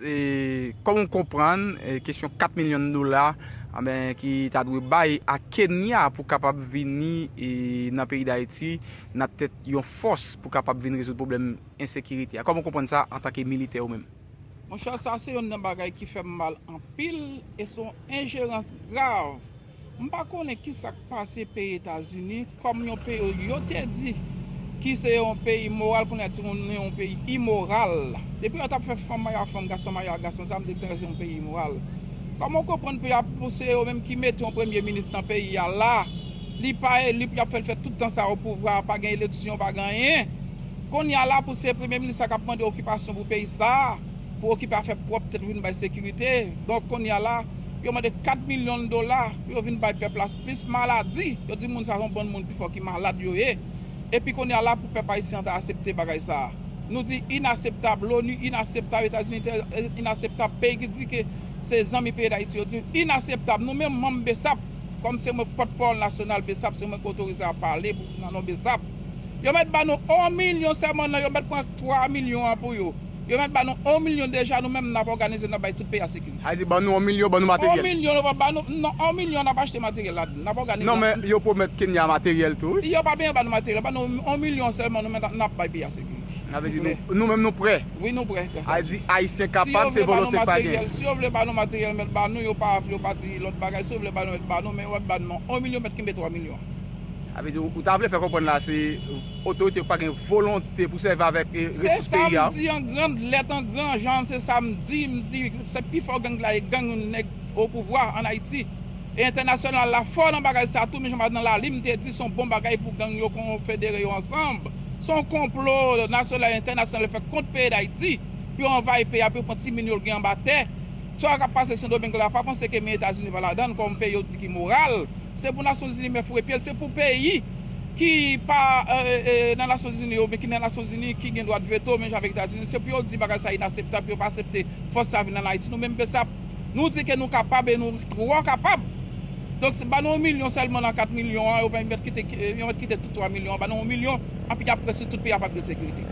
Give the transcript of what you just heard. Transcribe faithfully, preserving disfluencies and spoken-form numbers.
E, kòman w konprann, e, kesyon kat milyon dola, anben, ki ta dwe bay a Kenya pou kapab vini, e, nan peyi Dayiti, nan tèt yon fòs pou kapab vin rezoud pwoblèm ensekirite a? Kòman w konprann sa antanke militè ou menm? Monchè, sa se youn nan bagay ki fè m mal anpil e se yon enjerans grav. M pa konnen ki sa k pase peyi Etazini, kòm yon peyi yo te di ki se yon peyi moral, kounye a di nou yon peyi imoral. Depi yo t ap fè fanm mare a fanm, gason mare a gason, sa m te gentan wè se yon peyi imoral. Kòman w konprann peyi a pou se yo menm ki mete yon premye minis nan peyi a la, li pa eli, pou y ap fè l fè tout tan sa o pouvwa, pa gen eleksyon, pa gen anyen. Kounye a la pou se premye minis la k ap mande okipasyon pou peyi sa a, pou okipe afè pwòp tèt vin bay sekirite. Donk kounye a la, yo mande kat milyon dola pou yo vin bay pèp la plis maladi. Yo di moun sa se yon bann moun pi fò ki malad yo ye. Epi kounye a la pou pèp ayisyen an ta aksepte bagay sa a. Nou di inaseptab, loni inaseptab, Etazini te inaseptab, peyi ki di ke se zanmi peyi Dayiti yo di inaseptab. Nou menm manm BESAP, kòm se mwen pòtpawòl nasyonal BESAP, se mwen ki otorize a pale pou nan non BESAP. Yo mèt ba nou yon milyon sèlman, nan yo mèt pran twa milyon an pou yo. Yo mèt ba nou yon milyon deja, nou menm n ap òganize, n ap bay tout peyi a sekirite. Sa vle di ban nou yon milyon, ban nou materyèl. Yon milyon, yo pa ba nou, non, yon milyon n ap achte materyèl ladan, n ap òganize. Non, men yo pwomèt Kenya materyèl tou, wi. Yo pa bezwen ba nou materyèl, ba nou yon milyon sèlman, nou menm n ap bay peyi a sekirite. Sa vle di nou, nou menm nou prè. Wi, nou prè. Sa vle di Ayisyen kapab, se volonte k pa gen. Si yo vle ba nou materyèl, mèt ba nou, yo pa, yo pa di lòt bagay, si yo vle ba nou, mèt ba nou, men yo mèt ba nou yon milyon, mèt kenbe twa milyon. Sa vle di, ou ta vle fè konprann la, se otorite yo pa gen volonte pou sèvi avèk, e, resous peyi a. Se sa m di an gran lèt, an gran jan, se sa m di, m di, se pi fò gang la, e gang nèg o pouvwa an Ayiti. E entènasyonal la fò nan bagay sa tou, men jan m nan Lali, m te di se yon bon bagay pou gang yo konfedere yo ansanm. Se yon konplo nasyonal, entènasyonal fè kont peyi Dayiti, pou yo anvayi peyi a, pou yo pran ti min yo l gen anba tè. Sa k ap pase Sendomeng la, pa panse ke men Etazini pa ladan l, kòm peyi yo di ki moral. Se pou Nasyonzini mè foure pye l, se pou peyi ki pa, e, e, e, nan Nasyonzini, oubyen ki nan Nasyonzini, ki gen dwa de veto, menm jan avèk Etazini, se pou yo di bagay sa inaseptab, pou yo pa aksepte fòs sa vin ann Ayiti. Nou menm BESAP, nou di ke nou kapab e nou twò kapab. Donk, se ba nou yon milyon sèlman nan kat milyon an, yo mèt kite, yo mèt kite tout twa milyon an, ba nou yon milyon, anpi y ap prèske tout peyi a p ap gen sekirite.